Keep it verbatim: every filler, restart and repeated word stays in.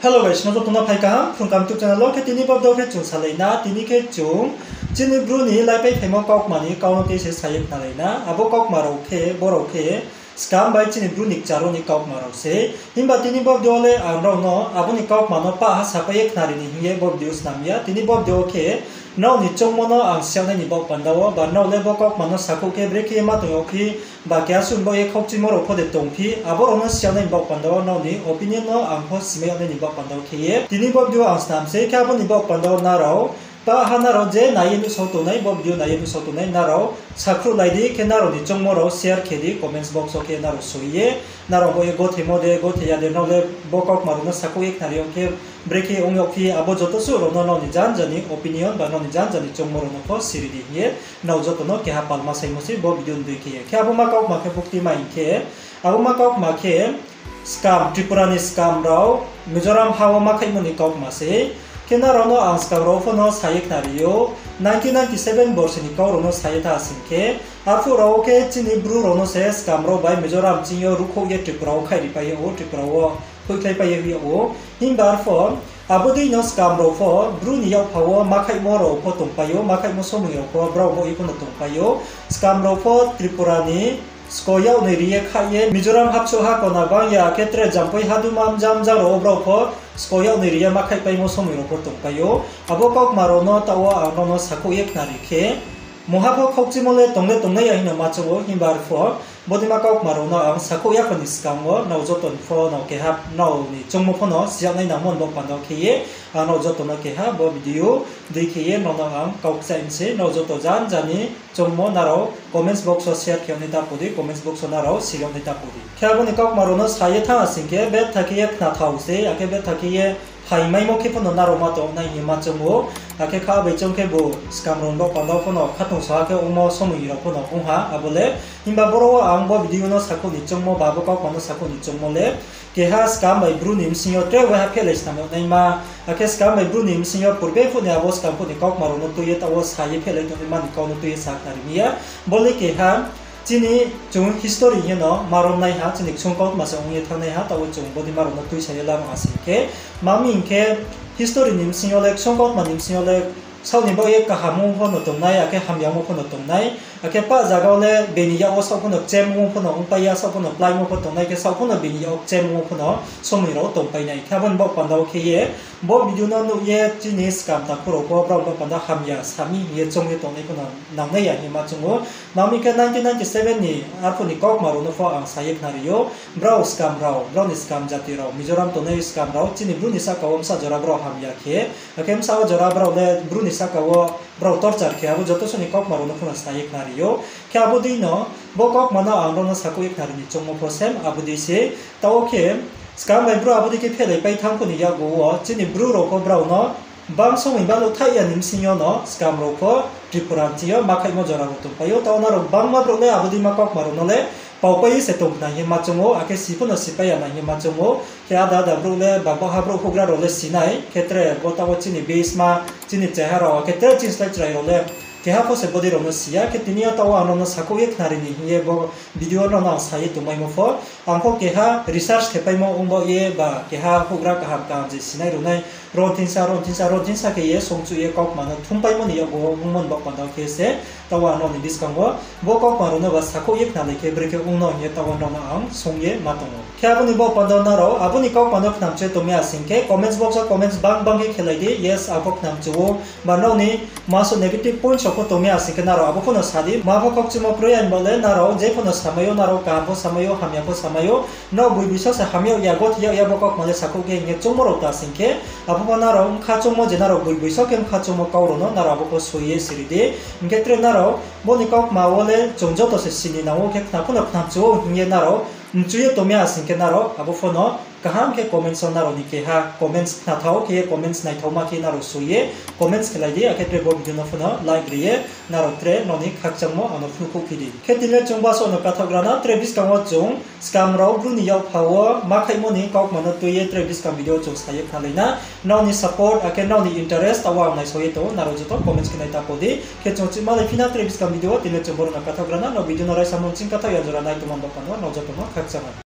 Hello guys, nrao joto no phai kaham Phrung Kaham YouTube channel wo. Khe tini bo video khe chung salai na, tini khe chung chini Bru ni laipai phaimo kaukma ni kau no tei se sa ye khnalai na. Abo kaukma rao khe, brao khe scam bai chini Bru ni kchar wo ni kaukma rao se. Himba tini bo video le ang nrao no abo ni kaukma no pah ha sapai ye khnari ni hing ye bo video snam ya. Tini bo video khe nrao ni choungmo no ang si yag nai ni baoh panda wo, ba nrao le bo kaukma no sakhouh khe brekhe ye ma tong yagphi, ba keha suh ni baoh ye khaukchimo rao pho de tongphi, abo rao no si yag nai ni baoh panda wo, nrao ni opinion no ang pho simai yag nai ni baoh panda wo khe ye tini bo video ang snam se. Khe abo ni baoh panda wo nrao pah ha nrao je nai ye nuhsao tongnai, bo video nai ye nuhsao tongnai, nrao sakhruh lai di, khe nrao ni choungmo rao share khe di comments box wo khe nrao soi ye. Nrao bo ye gotheimo de, gothe ya de, nrao le bo kaukma rao no sakhouh ye khnari yag khe brekhe ong yagphi, abo joto suh rao no nrao ni janja ni opinion ba nrao ni janja ni choungmo rao no pho siri di hing ye nrao joto no keha palma saimo se bo video ni dei khe ye. Khe abo ma kaukma khe bukti ma hing khe, abo ma kaukma khe scam, Tripura ni scam rao Mizoram ha wo ma khaihmo ni kaukma se. Khe nrao no ang scam rao pho no sa ye khnari ou, nineteen ninety seven borsi ni kau rao no sa ye tha sing khe, arphuh rao wo khe chini Bru rao no se scam rao bai Mizoram ching yo ruhkhouh ye Tripura wo khaihri pai yag ou, Tripura wo hoihkhlai pai ye hoih yag ou. Himba arpho abo dei no scam rao pho Bru ni yakpha wo ma khaihmo rao pho tongpai ou, ma khaihmo somoi rao pho brao baoh ye pho no tongpai ou. Scam rao pho Tripura ni sko yagnoi ri ye khaih ye Mizoram hapsuh ha kona bang ya khe tre Jampui haduma mja mja rao wo brao pho sko yagnoi ri ye ma khaihpaimo somoi rao pho tongpai ou. Abo kaukma rao no taoh wo ang nrao no sakhouh ye khnari khe, mungha pho khaukchimo le tong le tongnai ya hing no ma choung ou, himba arpho bodeima kaukma rao no ang sakhouh ya kho ni skang wo nrao joto ni pho no keha nrao ni choungmo pho no si yag nai nangmo ni baoh panda wo khe ye, ang nrao joto no keha bo video dei khe ye nrao no ang kau kchaih mi se, nrao joto janja ni choungmo nrao comments box wo share khe yag nai ta pho di, comments box wo nrao siri yag nai ta pho di. Khe abo ni kaukma rao no sa ye thanng sing khe, betha khe ye khnathao se, akhe betha khe ye phaimaimo khe pho no nrao ma tong nai hing ye ma choung ou. Akhe kha bai choung khe bo scam rao ni baoh panda wo pho no khatungsung ha khe ongmo somoi rao pho no ong ha abo le. Himba boro wo ang bo video no sakhouh ni choungmo ba abo kaukma no sakhouh ni choungmo le, keha scam bai Bru ni bsing yo tre waiha phehlai snam yag naima, akhe scam bai Bru ni bsing yo purbe phuh ni abo scam phuh ni kaukma rao no tui ye taoh wo sa ye phehlai tongnaima ni kau no tui ye sa khnari mi ya. Bo le keha chini chung history hing ye no ma rom nai ha, chini ksung kautma se ong ye thanng nai ha, taoh wo chung bodeima rao no tuisa ye lama asing khe. Ma mi hing khe, history ni bsing yo le, ksung kautma ni bsing yo le, saoh ni baoh ye kaham ong pho no tongnai, akhe hamya ong pho no tongnai, akhe pah zaga wo le bini yak wo saoh pho no kchem ong pho no ongpai ya, saoh pho no kláimo pho tongnai, khe saoh pho no bini yak wo kchem ong pho no somoi rao tongpai nai. Khe abo ni baoh panda wo khe ye, bo video no nuh ye chini scam takhu rao pho brao ni baoh panda hamya sa mi hing ye choung ye tongnai pho no nangnai ya hing ye ma choung ou. Ma mi khe nineteen ninety seven ni arphuh ni kaukma rao no pho ang sa ye khnari ou. Brao scam rao, brao ni scam jati rao, Mizoram tongnai scam rao, chini Bru ni sahka wo bsa jora brao hamya khe, akhe bsa wo jora brao le Bru ni sahka wo brao torture khe, abo joto suh ni kaukma rao no pho no sa ye khnari ou. Khe abo dei no, bo kaukma no ang nrao no sakhouh ye khnari ni choungmo pho same abo dei se. Taoh wo khe, scam bai Bru abo dei khe phehlai pai thanng phuh ni yakgu wo, chini Bru rao pho brao no bang somoi baluh thaih ya ni bsing yo no scam rao pho Tripura ni ching yo ma khaihmo jora rao tongpai ou. Taoh wo nrao bangma brouh le abo deima kaukma rao no le paupai ye se tong khna hing ye ma choung ou, akhe si pho no sipai ya na hing ye ma choung ou. Khe ada ada brouh le, ba baha brouh houhgra rao le si nai, khe tre bo taoh wo chini bisma, chini cheha rao, akhe tre chini slái chrai rao le keha pho se bodei rao no si ya. Khe tini yo taoh wo ang nrao no sakhouh ye khnari ni hing ye bo video no ang sa ye tongmaimo pho. Ang pho keha research khe paimo ong baoh ye ba keha houhgra kaham kaham je sinai rao nai, ron thinsa, ron thinsa, ron thinsa khe ye songchuh ye kaukma no thumpaimo ni yakgu ongmo ni baoh panda wo khe se, taoh wo ang nrao ni buskang wo bo kaukma rao no ba sakhouh ye khnalai khe brekhe ong no hing ye taoh wo nrao no ang song ye ma tong ou. Khe abo ni baoh panda wo nrao abo ni kaukma no khnamchu ye tongmi asing khe comments box wo comments bang bang khe khelai di, yes, ang pho khnamchu ou, ba nrao ni masuh negative points rao pho tongmi asing khe nrao abo pho no sa di. Ma pho khaukchimo kroi ya ni baoh le nrao je pho no samai ou, nrao kaham pho samai ou, hamya pho samai ou, nrao boi boiso se hamya ya, gothi ya, ya bo kaukma le sakhouh khe hing ye choungmo rao ta sing khe, abo pho nrao bkha choungmo je nrao boi boiso khe bkha choungmo kau rao no nrao abo pho soi ye siri di. Hing khe tre nrao bo ni kaukma wo le chung joto se sini nang ou, khe khna pho no khnamchu ou hing ye nrao mchu ye tongmi asing khe nrao abo pho no kaham khe comments wo nrao ni keha comments khnathao khe ye comments naithaoma khe nrao soi ye comments khelai di, akhe tre bo video no pho no like ri ye nrao tre nrao ni khakchangmo ang no phnuhkhouhphi di. Khe tini le chung basuh no kathaohgra na, tre buskang wo chung scam rao Bru ni yakpha wo ma khaihmo ni kaukma no tui ye tre buskang video chung sa ye khnalai na. Nrao ni support akhe nrao ni interest taoh wo ang naisao ye tong ou, nrao joto comments khe nai ta pho di. Khe chung chihmalai phi na tre buskang video wo, tini le chung boro no kathaohgra na, nrao video no raisa mung ching kathaoh ya jora nai tongmo ni baoh panda wo nrao joto no khakchang ha.